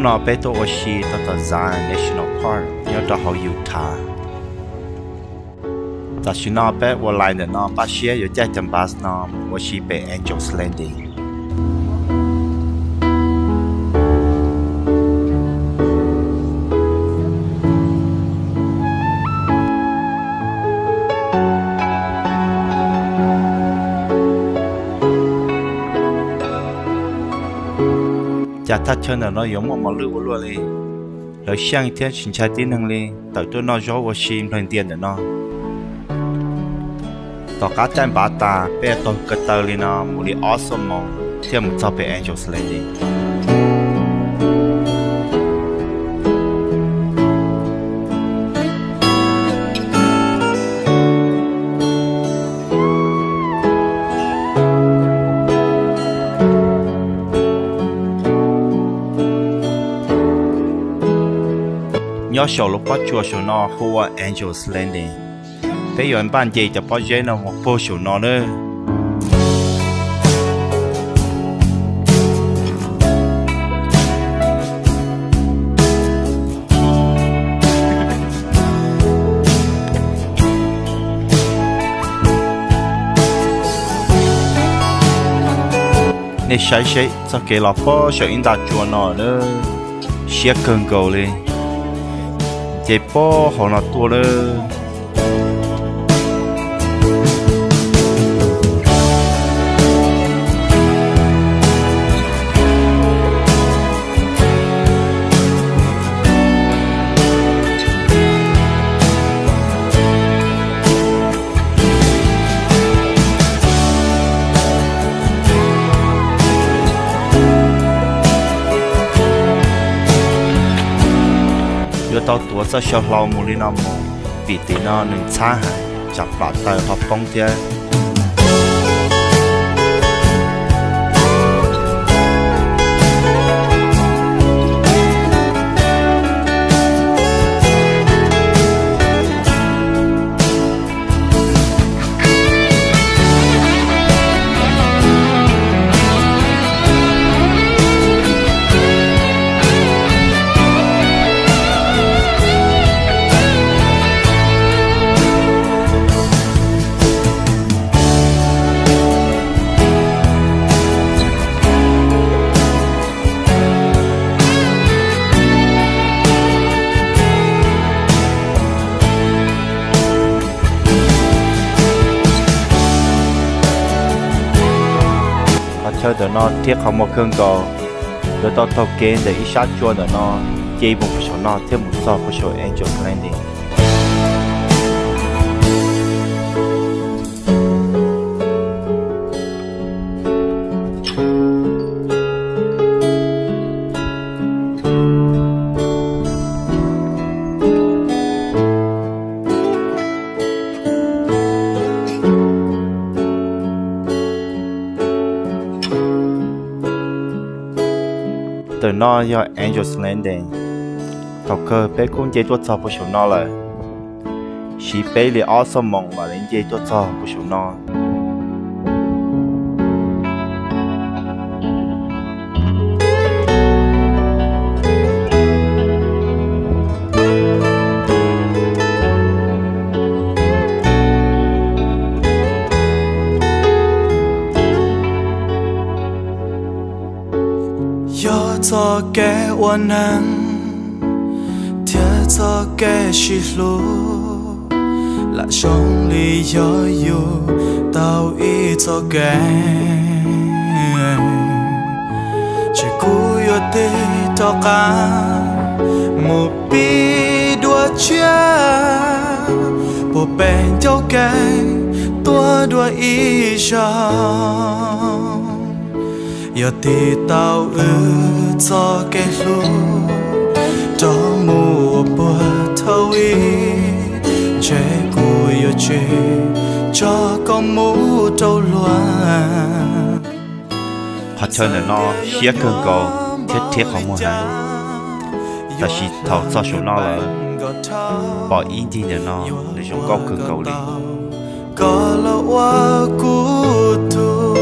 No peb tuaj ua si rau tom Zion National Park nyob rau hauv Utah. Tam sim no peb ua line ntawm no pab siab yuav caij cam bus no mus ua si pem Angel's Landing. Cas thaj chaw ntawm no yuav muaj mos lwj ua luaj li. Lawv xyeej thiab tsis ntshai tib neeg li, tawm tuaj noj zaub ua si nplawg ntias ntawm no. Tom qab caij npav tas peb taug ko taw li no mus li ob xuab moos thiaj mus txog pem Angel's Landing. Nyob saum lub pob tsuas saum no hu ua Angel's Landing. Peb yuav npaj nce cov pob zeb no mus puag saum no nawb. Nej saib seb txoj kev los puag saum ib nta tsua no na, siab kawg nkaus li. Ces puag hauv no tuaj lawm. Yuav tau tuav txoj xyoo hlau mus li no mus, vim tim no nws ntxhab heev, tsam plam taw ho poob thiab. Qhov chaw ntawm no rhiab qhov muag kawg nkaus, yuav tau taug kev ntawm ib sab tsua ntawm no, nce mus puag saum no thiaj mus txog puag saum Angel's Landing. Ntawm no yog Angel's Landing. Thaum kawg peb kuj nce tuaj txog puag saum no lawm. Siv peb li ob xuab moos mam li nce tuaj txog puag saum no. Yog txoj kev ua neeg thiab txoj kev sib hlub, lam zoo li yog yus tau ib txoj kev. Ces kuv yuav tig rov qab mus pib dua tshiab, puag pem ncauj kev tuaj dua ib zaug. Yog tig tau wb txoj kev hlub rov mus ua puag thaum ub, ntshe kuv yuav tsis tso koj mus rau luag. Qhov chaw ntawm no siab kawg nkaus thiab rhiab qhov muag heev. Tab sis thaum txog saum no lawm, pom ib ncig ntawm no nws zoo nkauj kawg nkaus li. Koj los ua kuv tug.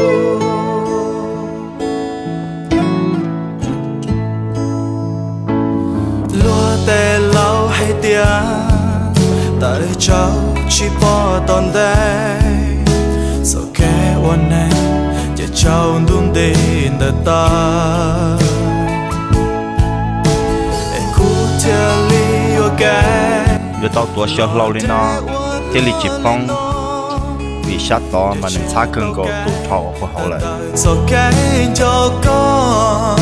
Tsaug tsis pom tom ntej, txoj kev ua neeg ces tsaus ntuj nti ntawm tag. Es kuv thiaj li yuav kev, yuav tau tuav xyaw hlau li no thiaj li tsis poob, vim sab tod mas nws ntxhab kawg nkaus tus rho uas puag hauv lawm. Txoj kev nco koj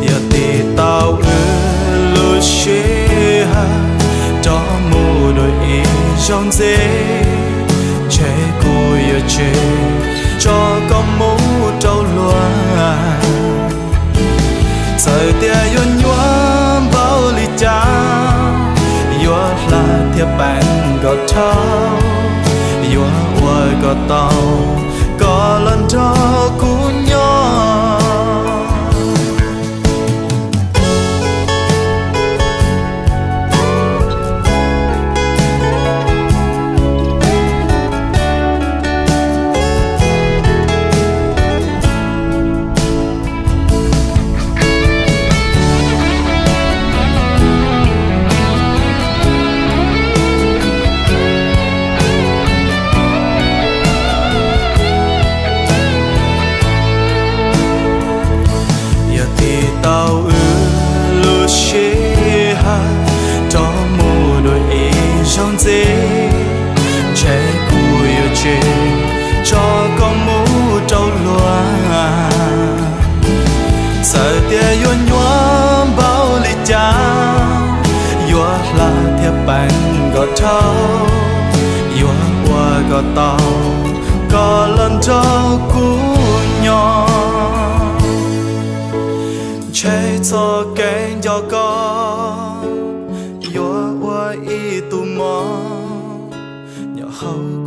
yuav tiv tau wb lub sij hawm rov mus dua ib zaug ntxiv, ntshe kuv yuav tsis tso koj mus rau luag. Txawm tias yuav nyuaj npaum li cas, yuav hla thiab peem kom dhau, yuav ua kom tau, kom los nrog kuv nyob. Yuav tiv tau wb lub sij hawm rov mus dua ib zaug ntxiv, ntshe kuv yuav tsis tso koj mus rau luag. Txawm tias yuav nyuaj npaum li cas, yuav hla thiab peem kom dhau, yuav ua kom tau, kom los nrog kuv nyob. Ntshe txoj kev nco koj yuav ua ib tug mov nyob hauv